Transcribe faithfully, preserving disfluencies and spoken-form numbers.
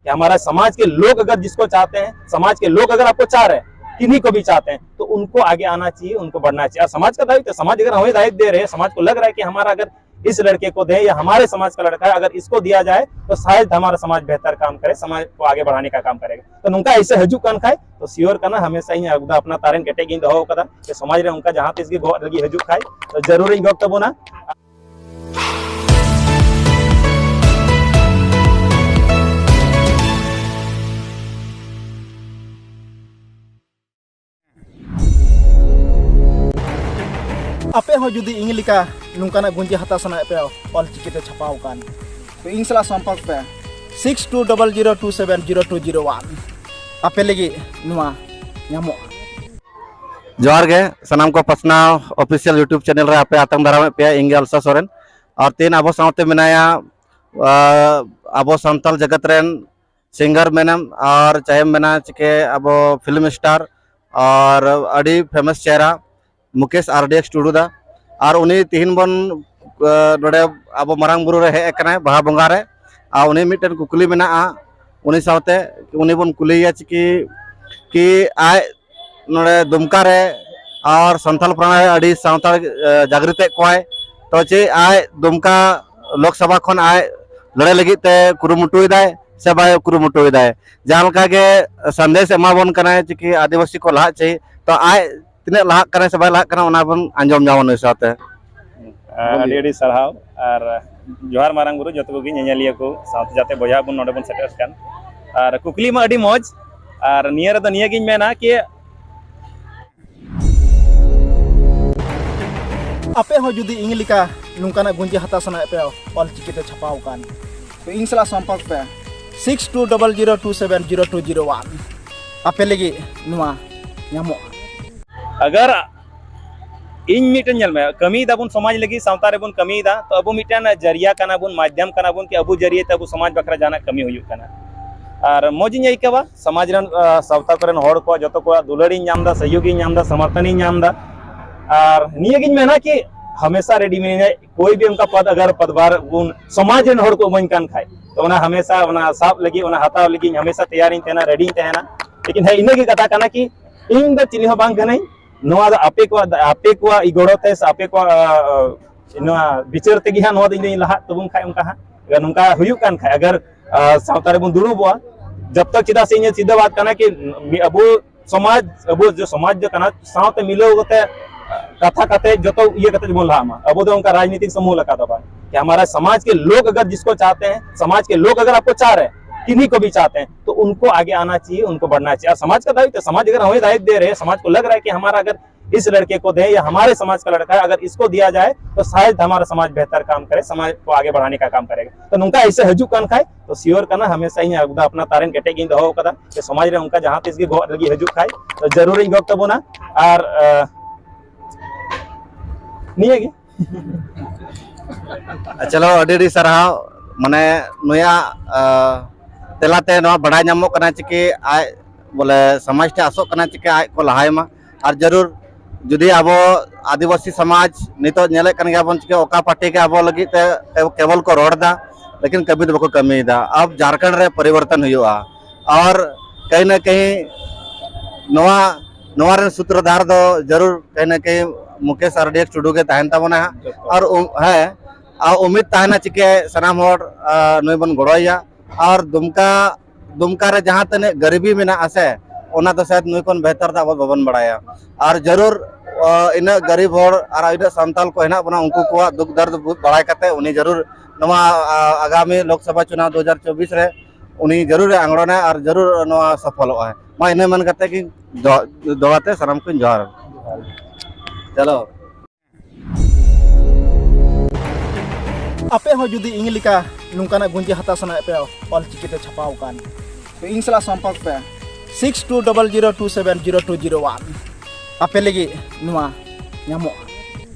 कि हमारा समाज के लोग अगर जिसको चाहते हैं, समाज के लोग अगर आपको चाह रहे हैं, किन्हीं को भी चाहते हैं, तो उनको आगे आना चाहिए, उनको बढ़ना चाहिए। और समाज का दायित्व, समाज अगर हमें दायित्व दे रहे हैं, समाज को लग रहा है कि हमारा अगर इस लड़के को दें या हमारे समाज का लड़का है, अगर इसको दिया जाए तो शायद हमारा समाज बेहतर काम करे, समाज को आगे बढ़ाने का काम करेगा। तो ᱱᱚᱝᱠᱟ ᱮᱭᱥᱮ ᱦᱤᱡᱩᱜ ᱠᱟᱱ ᱠᱷᱟᱡ, ᱛᱚ ᱥᱤᱭᱳᱨ ᱠᱟᱱᱟ, ᱦᱟᱢᱮᱥᱟ ᱤᱧ ᱮᱠᱫᱚᱢ ᱟᱯᱱᱟᱨ ᱛᱟᱨᱮᱱ ᱠᱮᱴᱮᱡ ᱜᱤᱧ ᱫᱚᱦᱚ ᱠᱟᱫᱟ᱾ ᱥᱮ ᱥᱚᱢᱟᱡᱽ ᱨᱮ ᱚᱱᱠᱟ ᱡᱟᱦᱟᱸ ᱛᱤᱥ ᱜᱮ ᱜᱚᱜ ᱞᱟᱹᱜᱤᱫ ᱦᱤᱡᱩᱜ ᱠᱷᱟᱡ, ᱛᱚ ᱡᱟᱹᱨᱩᱲ ᱤᱧ ᱜᱚᱜ ᱛᱟᱵᱚᱱᱟ᱾ ᱟᱯᱮ ᱦᱚᱸ ᱡᱩᱫᱤ ᱤᱧ ᱞᱮᱠᱟ ᱱᱚᱝᱠᱟᱱᱟᱜ ᱜᱩᱸᱡᱤ ᱦᱟᱛᱟᱣ ᱥᱟᱱᱟᱭᱮᱫ ᱯᱮᱭᱟ, ᱚᱞ ᱪᱤᱠᱤᱛᱮ ᱪᱷᱟᱯᱟᱣ ᱟᱠᱟᱱ, ᱛᱚ ᱤᱧ ᱥᱟᱞᱟᱜ ᱥᱚᱢᱯᱚᱨᱠ ᱯᱮ, six two double zero two seven zero two zero one. ᱟᱯᱮ ᱞᱟᱹᱜᱤᱫ ᱱᱚᱣᱟ ᱧᱟᱢᱚᱜᱼᱟ᱾ ᱡᱚᱦᱟᱨ ᱜᱮ ᱥᱟᱱᱟᱢ ᱠᱚ, ᱯᱟᱥᱱᱟᱣ ᱚᱯᱷᱤᱥᱤᱭᱟᱞ YouTube ᱪᱮᱱᱮᱞ ᱨᱮ ᱟᱯᱮ ᱟᱛᱟᱝ ᱫᱟᱨᱟᱢᱮᱫ ᱯᱮᱭᱟ᱾ ᱤᱧ ᱜᱮ ᱟᱞᱥᱟ ᱥᱚᱨᱮᱱ, ᱟᱨ ᱛᱮᱦᱮᱧ ᱟᱵᱚ ᱥᱟᱶᱛᱮ ᱢᱮᱱᱟᱭᱟ, ᱟ, ᱟᱵᱚ ᱥᱟᱱᱛᱟᱲ ᱡᱟᱠᱟᱛ ᱨᱮᱱ ᱥᱤᱝᱜᱟᱨ ᱢᱮᱱᱟᱢ ᱟᱨ ᱪᱟᱦᱮᱢ ᱢᱮᱱᱟ ᱪᱤᱠᱟᱹ ᱟᱵᱚ ᱯᱷᱤᱞᱢ ᱥᱴᱟᱨ ᱟᱨ ᱟᱹᱰᱤ ᱯᱷᱮᱢᱟᱥ ᱪᱮᱦᱨᱟ ᱢᱩᱠᱮᱥ ᱟᱨ ᱰᱤ ᱮᱠᱥ ᱴᱩᱰᱩ ᱫᱟ᱾ ᱟᱨ ᱩᱱᱤ ᱛᱤᱦᱤᱧ ᱵᱚᱱ, ᱟ, ᱱᱚᱰᱮ ᱟᱵᱚ ᱢᱟᱨᱟᱝ ᱵᱩᱨᱩ ᱨᱮ ᱦᱮᱡ ᱟᱠᱟᱱᱟᱭ ᱵᱟᱦᱟ ᱵᱚᱸᱜᱟ ᱨᱮ᱾ ᱟᱨ ᱩᱱᱤ ᱢᱤᱫᱴᱮᱱ ᱠᱩᱠᱞᱤ ᱢᱮᱱᱟᱜᱼᱟ, ᱩᱱᱤ ᱥᱟᱶᱛᱮ ᱩᱱᱤ ᱵᱚᱱ ᱠᱩᱞᱤᱭᱮᱭᱟ ᱪᱤᱠᱤ ᱠᱤ ᱟᱡ ᱱᱚᱰᱮ ᱫᱩᱢᱠᱟ ᱨᱮ ᱟᱨ ᱥᱟᱱᱛᱟᱲ ᱯᱟᱨᱜᱟᱱᱟ ᱨᱮ ᱟᱹᱰᱤ ᱥᱟᱱᱛᱟᱲ, ᱮ, ᱡᱟᱜᱽᱨᱤᱛ ᱮᱫ ᱠᱚᱣᱟᱭ᱾ ᱛᱚ ᱪᱮᱫ ᱟᱡ ᱫᱩᱢᱠᱟ ᱞᱳᱠᱥᱚᱵᱷᱟ ᱠᱷᱚᱱ ᱟᱡ ᱞᱟᱹᱲᱦᱟᱹᱭ ᱞᱟᱹᱜᱤᱫ ᱛᱮ ᱠᱩᱨᱩᱢᱩᱴᱩᱭᱮᱫᱟᱭ ᱥᱮ ᱵᱟᱭ ᱠᱩᱨᱩᱢᱩᱴᱩᱭᱮᱫᱟᱭ? ᱡᱟᱦᱟᱸ ᱞᱮᱠᱟ ᱜᱮ ᱥᱟᱸᱫᱮᱥ ᱮᱢᱟᱵᱚᱱ ᱠᱟᱱᱟᱭ ᱪᱤᱠᱤ ᱟᱹᱫᱤᱵᱟᱹᱥᱤ ᱠᱚ ᱞᱟᱦᱟᱜ ᱪᱟᱹᱦᱤ, ᱛᱚ ᱟᱡ ᱛᱤᱱᱟᱹᱜ ᱞᱟᱦᱟᱜ ᱠᱟᱱᱟᱭ ᱥᱮ ᱵᱟᱭ ᱞᱟᱦᱟᱜ ᱠᱟᱱᱟ, ᱚᱱᱟ ᱵᱚᱱ ᱟᱸᱡᱚᱢ ᱧᱟᱢᱟ ᱱᱩᱭ ᱥᱟᱶᱛᱮ᱾ ᱟᱹᱰᱤ ᱟᱹᱰᱤ ᱥᱟᱨᱦᱟᱣ ᱟᱨ ᱡᱚᱦᱟᱨ ᱢᱟᱨᱟᱝ ᱵᱩᱨᱩ, ᱡᱚᱛᱚ ᱠᱚᱜᱮ ᱧᱮᱧᱮᱞᱤᱭᱟᱹ ᱠᱚ ᱥᱟᱶᱛᱮ ᱡᱟᱛᱮ ᱵᱚᱭᱦᱟ ᱵᱚᱱ ᱱᱚᱰᱮ ᱵᱚᱱ ᱥᱮᱴᱮᱨ ᱟᱠᱟᱱ᱾ ᱟᱨ ᱠᱩᱠᱞᱤ ᱢᱟ ᱟᱹᱰᱤ ᱢᱚᱡᱽ, ᱟᱨ ᱱᱤᱭᱟᱹ ᱨᱮᱫᱚ ᱱᱤᱭᱟᱹ ᱜᱤᱧ ᱢᱮᱱᱟ ᱠᱤ ᱟᱯᱮ ᱦᱚᱸ ᱡᱩᱫᱤ ᱤᱧ ᱞᱮᱠᱟ ᱱᱚᱝᱠᱟᱱᱟᱜ ᱜᱩᱸᱡᱤ ᱦᱟᱛᱟᱣ ᱥᱟᱱᱟᱭᱮᱫ ᱯᱮᱭᱟ, ᱚᱞ ᱪᱤᱠᱤᱛᱮ ᱪᱷᱟᱯᱟᱣ ᱟᱠᱟᱱ, ᱛᱚ ᱤᱧ ᱥᱟᱞᱟᱜ ᱥᱚᱢᱯᱚᱨᱠ ᱯᱮ, six two double zero two seven zero two zero one. ᱟᱯᱮ ᱞᱟᱹᱜᱤᱫ ᱱᱚᱣᱟ ᱧᱟᱢᱚᱜᱼᱟ᱾ ᱟᱜᱟᱨ ᱤᱧ ᱢᱤᱫᱴᱮᱱ ᱧᱮᱞ ᱢᱮ, ᱠᱟᱹᱢᱤᱭ ᱫᱟᱵᱚᱱ ᱥᱚᱢᱟᱡᱽ ᱞᱟᱹᱜᱤᱫ, ᱥᱟᱶᱛᱟ ᱨᱮᱵᱚᱱ ᱠᱟᱹᱢᱤᱭᱮᱫᱟ, ᱛᱚ ᱟᱵᱚ ᱢᱤᱫᱴᱮᱱ ᱡᱟᱹᱨᱤᱭᱟ ᱠᱟᱱᱟ ᱵᱚᱱ, ᱢᱟᱫᱽᱫᱷᱚᱢ ᱠᱟᱱᱟ ᱵᱚᱱ ᱠᱤ ᱟᱵᱚ ᱡᱟᱹᱨᱤᱭᱟ ᱛᱮ ᱟᱵᱚ ᱥᱚᱢᱟᱡᱽ ᱵᱟᱠᱷᱨᱟ ᱡᱟᱦᱟᱱᱟᱜ ᱠᱟᱹᱢᱤ ᱦᱩᱭᱩᱜ ᱠᱟᱱᱟ᱾ ᱟᱨ ᱢᱚᱡᱽ ᱤᱧ ᱟᱹᱭᱠᱟᱹᱣᱟ, ᱥᱚᱢᱟᱡᱽ ᱨᱮᱱ, ᱟ, ᱥᱟᱶᱛᱟ ᱠᱚᱨᱮᱱ ᱦᱚᱲ ᱠᱚᱣᱟᱜ ᱡᱚᱛᱚ ᱠᱚᱣᱟᱜ ᱫᱩᱞᱟᱹᱲ ᱤᱧ ᱧᱟᱢ ᱮᱫᱟ, ᱥᱚᱦᱭᱳᱜᱽ ᱤᱧ ᱧᱟᱢ ᱮᱫᱟ, ᱥᱚᱢᱚᱨᱛᱷᱚᱱ ᱤᱧ ᱧᱟᱢ ᱮᱫᱟ᱾ ᱟᱨ ᱱᱤᱭᱟᱹᱜᱤᱧ ᱢᱮᱱᱟ ᱠᱤ ᱦᱟᱢᱮᱥᱟ ᱨᱮᱰᱤ ᱢᱤᱱᱟᱹᱧᱟ, ᱠᱳᱭ ᱵᱷᱤ ᱚᱱᱠᱟ ᱯᱚᱫ ᱟᱜᱟᱨ ᱯᱚᱫᱵᱟᱨ ᱵᱚᱱ ᱥᱚᱢᱟᱡᱽ ᱨᱮᱱ ᱦᱚᱲ ᱠᱚ ᱤᱢᱟᱹᱧ ᱠᱟᱱ ᱠᱷᱟᱡ, ᱛᱚ ᱚᱱᱟ ᱦᱟᱢᱮᱥᱟ ᱚᱱᱟ ᱥᱟᱵ ᱞᱟᱹᱜᱤᱫ, ᱚᱱᱟ ᱦᱟᱛᱟᱣ ᱞᱟᱹᱜᱤᱫ ᱤᱧ ᱦᱟᱢᱮᱥᱟ ᱛᱮᱭᱟᱨᱤᱧ ᱛᱟᱦᱮᱱᱟ, ᱨᱮᱰᱤᱧ ᱛᱟᱦᱮᱱᱟ᱾ ᱞᱮᱠᱤᱱ ᱦᱮᱸ, ᱤᱱᱟᱹᱜᱮ ᱠᱟᱛᱷᱟ ᱠᱟᱱᱟ ᱠᱤ ᱤᱧ ᱫᱚ ᱪᱤᱞᱤ ᱦᱚᱸ ᱵᱟᱝ ᱠᱟᱹᱱᱟᱹᱧ᱾ ᱱᱚᱣᱟ ᱫᱚ ᱟᱯᱮ ᱠᱚᱣᱟᱜ, ᱟᱯᱮ ᱠᱚᱣᱟᱜ ᱤᱜᱚᱲᱚ ᱛᱮ ᱥᱮ ᱟᱯᱮ ᱠᱚᱣᱟᱜ, ᱟ, ᱱᱚᱣᱟ ᱵᱤᱪᱟᱹᱨ ᱛᱮᱜᱮ ᱦᱟᱸᱜ ᱱᱚᱣᱟ ᱫᱚ ᱤᱧ ᱫᱚᱧ ᱞᱟᱦᱟᱜ ᱛᱟᱵᱚᱱ ᱠᱷᱟᱡ ᱚᱱᱠᱟ ᱦᱟᱸᱜ᱾ ᱟᱜᱟᱨ ᱱᱚᱝᱠᱟ ᱦᱩᱭᱩᱜ ᱠᱟᱱ ᱠᱷᱟᱡ, ᱟᱜᱟᱨ, ᱟ, ᱥᱟᱶᱛᱟ ᱨᱮᱵᱚᱱ ᱫᱩᱲᱩᱵᱚᱜᱼᱟ, ᱡᱚᱵ ᱛᱚᱠ, ᱪᱮᱫᱟᱜ ᱥᱮ ᱤᱧᱟᱹᱜ ᱥᱤᱫᱷᱟᱹ ᱵᱟᱛ ᱠᱟᱱᱟ ᱠᱤ ᱢᱤ-, ᱟᱵᱚ ᱥᱚᱢᱟᱡᱽ, ᱟᱵᱚ ᱡᱮ ᱥᱚᱢᱟᱡᱽ ᱫᱚ ᱠᱟᱱᱟ, ᱥᱟᱶᱛᱮ ᱢᱤᱞᱟᱹᱣ ᱠᱟᱛᱮ, ᱠᱟᱛᱷᱟ ᱠᱟᱛᱮ ᱡᱚᱛᱚ ᱤᱭᱟᱹ ᱠᱟᱛᱮ ᱵᱚᱱ ᱞᱟᱦᱟᱜ ᱢᱟ᱾ ᱟᱵᱚ ᱫᱚ ᱚᱱᱠᱟ ᱨᱟᱡᱽᱱᱤᱛᱤᱠ ᱥᱚᱢᱩᱦ ᱞᱮᱠᱟ ᱫᱚ ᱵᱟᱝ, ᱠᱤ ᱦᱟᱢᱟᱨᱟ ᱥᱚᱢᱟᱡᱽ ᱠᱮ ᱞᱳᱜ ᱟᱜᱟᱨ ᱡᱤᱥᱠᱳ ᱪᱟᱦᱛᱮ ᱦᱮᱸ, ᱥᱚᱢᱟᱡᱽ ᱠᱮ ᱞᱳᱜ ᱟᱜᱟᱨ ᱟᱯᱠᱳ ᱪᱟᱦ ᱨᱮ ᱦᱮᱸ, ᱠᱤᱱᱦᱤ ᱠᱳ ᱵᱷᱤ ᱪᱟᱦᱛᱮ ᱦᱮᱸ, ᱛᱚ ᱩᱱᱠᱳ ᱟᱜᱮ ᱟᱱᱟ ᱪᱟᱦᱤᱭᱮ, ᱩᱱᱠᱳ ᱵᱟᱲᱷᱱᱟ ᱪᱟᱦᱤᱭᱮ᱾ ᱟᱨ ᱥᱚᱢᱟᱡᱽ ᱠᱟ ᱫᱟᱭᱤᱛᱛᱚ, ᱥᱚᱢᱟᱡᱽ ᱟᱜᱟᱨ ᱦᱟᱢᱮ ᱦᱤᱫᱟᱭᱮᱛ ᱫᱮ ᱨᱮ ᱦᱮᱸ, ᱥᱚᱢᱟᱡᱽ ᱠᱳ ᱞᱟᱜ ᱨᱟᱦᱟ ᱦᱮᱸ ᱠᱤ ᱦᱟᱢᱟᱨᱟ ᱟᱜᱟᱨ ᱤᱥ ᱞᱟᱲᱠᱮ ᱠᱳ ᱫᱮ ᱭᱟ ᱦᱟᱢᱟᱨᱮ ᱥᱚᱢᱟᱡᱽ ᱠᱟ ᱞᱟᱲᱠᱟ ᱦᱮᱸ, ᱟᱜᱟᱨ ᱤᱥᱠᱳ ᱫᱤᱭᱟ ᱡᱟᱭᱮ ᱛᱚ ᱥᱟᱭᱮᱫ ᱦᱟᱢᱟᱨᱟ ᱥᱚᱢᱟᱡᱽ ᱵᱮᱦᱛᱟᱨ ᱠᱟᱢ ᱠᱟᱨᱮ, ᱥᱚᱢᱟᱡᱽ ᱠᱳ ᱟᱜᱮ ᱵᱟᱲᱷᱟᱱᱮ ᱠᱟ ᱠᱟᱢ ᱠᱟᱨᱮᱜᱟ᱾ ᱛᱚ ᱱᱚᱝᱠᱟ ᱮᱭᱥᱮ ᱦᱤᱡᱩᱜ ᱠᱟᱱ ᱠᱷᱟᱡ ᱛᱚ ᱥᱤᱭᱳᱨ ᱠᱟᱱᱟ, ᱦᱟᱢᱮᱥᱟ ᱤᱧ ᱮᱠᱫᱚᱢ ᱟᱯᱱᱟ ᱛᱟᱨᱮᱱ ᱠᱮᱴᱮᱡ ᱜᱤᱧ ᱫᱚᱦᱚ ᱠᱟᱫᱟ ᱡᱮ ᱥᱚᱢᱟᱡᱽ ᱨᱮ ᱚᱱᱠᱟ ᱡᱟᱦᱟᱸ ᱛᱤᱥ ᱜᱮ ᱜᱚᱜ ᱞᱟᱹᱜᱤᱫ ᱦᱤᱡᱩᱜ ᱠᱷᱟᱡ ᱛᱚ ᱡᱟᱹᱨᱩᱲ ᱤᱧ ᱜᱚᱜ ᱛᱟᱵᱚᱱᱟ᱾ ᱟᱨ ᱱᱤᱭᱟᱹ ᱜᱮ᱾ ᱪᱚᱞᱚ, ᱟᱹᱰᱤ ᱟᱹᱰᱤ ᱥᱟᱨᱦᱟᱣ᱾ ᱢᱟᱱᱮ ᱱᱩᱭᱟᱜ ᱛᱮᱞᱟᱛᱮ ᱱᱚᱣᱟ ᱵᱟᱲᱟᱭ ᱧᱟᱢᱚᱜ ᱠᱟᱱᱟ ᱪᱤᱠᱟᱹ ᱟᱡ ᱵᱚᱞᱮ ᱥᱚᱢᱟᱡᱽ ᱴᱷᱮᱱ ᱟᱥᱚᱜ ᱠᱟᱱᱟ ᱪᱤᱠᱟᱹ ᱟᱡ ᱠᱚ ᱞᱟᱦᱟᱭ ᱢᱟ᱾ ᱟᱨ ᱡᱟᱹᱨᱩᱲ ᱡᱩᱫᱤ ᱟᱵᱚ ᱟᱹᱫᱤᱵᱟᱹᱥᱤ ᱥᱚᱢᱟᱡᱽ ᱱᱤᱛᱚᱜ ᱧᱮᱞᱮᱫ ᱠᱟᱱ ᱜᱮᱭᱟ ᱵᱚᱱ ᱪᱤᱠᱟᱹ ᱚᱠᱟ ᱯᱟᱨᱴᱤ ᱜᱮ ᱟᱵᱚ ᱞᱟᱹᱜᱤᱫ ᱛᱮ ᱠᱮᱵᱚᱞ ᱠᱚ ᱨᱚᱲ ᱮᱫᱟ, ᱞᱮᱠᱤᱱ ᱠᱟᱹᱢᱤ ᱫᱚ ᱵᱟᱠᱚ ᱠᱟᱹᱢᱤᱭᱮᱫᱟ᱾ ᱟᱵ ᱡᱷᱟᱨᱠᱷᱚᱸᱰ ᱨᱮ ᱯᱚᱨᱤᱵᱚᱨᱛᱚᱱ ᱦᱩᱭᱩᱜᱼᱟ᱾ ᱟᱨ ᱠᱟᱹᱦᱤ ᱱᱟ ᱠᱟᱹᱦᱤ ᱱᱚᱣᱟ ᱱᱚᱣᱟ ᱨᱮᱱ ᱥᱩᱛᱨᱚᱫᱷᱟᱨ ᱫᱚ ᱡᱟᱹᱨᱩᱲ ᱠᱟᱹᱦᱤ ᱱᱟ ᱠᱟᱹᱦᱤ ᱢᱩᱠᱮᱥ ᱟᱨ ᱰᱤ ᱮᱠᱥ ᱴᱩᱰᱩ ᱜᱮ ᱛᱟᱦᱮᱱ ᱛᱟᱵᱚᱱᱟ ᱦᱟᱸᱜ᱾ ᱟᱨ ᱩᱢ-, ᱦᱮᱸ, ᱟᱨ ᱩᱢᱤᱫ ᱛᱟᱦᱮᱱᱟ ᱪᱤᱠᱟᱹ ᱥᱟᱱᱟᱢ ᱦᱚᱲ ᱱᱩᱭ ᱵᱚᱱ ᱜᱚᱲᱚᱭᱟ᱾ ᱟᱨ ᱫᱩᱢᱠᱟ ᱫᱩᱢᱠᱟ ᱨᱮ ᱡᱟᱦᱟᱸ ᱛᱤᱱᱟᱹᱜ ᱜᱟᱨᱤᱵᱤ ᱢᱮᱱᱟᱜᱼᱟ ᱥᱮ, ᱚᱱᱟ ᱫᱚ ᱥᱟᱭᱟᱫ ᱱᱩᱭ ᱠᱷᱚᱱ ᱵᱮᱦᱛᱟᱨ ᱫᱚ ᱟᱵᱚ ᱵᱟᱵᱚᱱ ᱵᱟᱲᱟᱭᱟ᱾ ᱟᱨ ᱡᱟᱹᱨᱩᱲ ᱤᱱᱟᱹᱜ ᱜᱟᱨᱤᱵ ᱦᱚᱲ ᱟᱨ ᱤᱱᱟᱹᱜ ᱥᱟᱱᱛᱟᱞ ᱠᱚ ᱦᱮᱱᱟᱜ ᱵᱚᱱᱟ, ᱩᱱᱠᱩ ᱠᱚᱣᱟᱜ ᱫᱩᱠ ᱫᱟᱨᱫ ᱵᱟᱲᱟᱭ ᱠᱟᱛᱮ ᱩᱱᱤ ᱡᱟᱹᱨᱩᱲ ᱱᱚᱣᱟ ᱟᱜᱟᱢᱤ ᱞᱳᱠᱥᱚᱵᱷᱟ ᱪᱩᱱᱟᱣ ᱫᱩ ᱦᱟᱡᱟᱨ ᱪᱚᱵᱵᱤᱥ ᱨᱮ ᱩᱱᱤ ᱡᱟᱹᱨᱩᱲ ᱮ ᱟᱝᱲᱚᱱᱟ ᱟᱨ ᱡᱟᱹᱨᱩᱲ ᱱᱚᱣᱟ ᱥᱚᱯᱷᱚᱞᱚᱜᱼᱟ᱾ ᱢᱟ ᱤᱱᱟᱹ ᱢᱮᱱ ᱠᱟᱛᱮ ᱜᱮ ᱫᱚ-, ᱫᱚᱦᱲᱟ ᱛᱮ ᱥᱟᱱᱟᱢ ᱠᱚᱧ ᱡᱚᱦᱟᱨ᱾ ᱪᱚᱞᱚ᱾ ᱟᱯᱮ ᱦᱚᱸ ᱡᱩᱫᱤ ᱤᱧ ᱞᱮᱠᱟ ᱱᱚᱝᱠᱟᱱᱟᱜ ᱜᱩᱸᱡᱤ ᱦᱟᱛᱟᱣ ᱥᱟᱱᱟᱭᱮᱫ ᱯᱮᱭᱟ, ᱚᱞ ᱪᱤᱠᱤᱛᱮ ᱪᱷᱟᱯᱟᱣ ᱟᱠᱟᱱ, ᱛᱚ ᱤᱧ ᱥᱟᱞᱟᱜ ᱥᱚᱢᱯᱚᱨᱠ ᱯᱮ, six two double zero two seven zero two zero one. ᱟᱯᱮ ᱞᱟᱹᱜᱤᱫ ᱱᱚᱣᱟ ᱧᱟᱢᱚᱜᱼᱟ᱾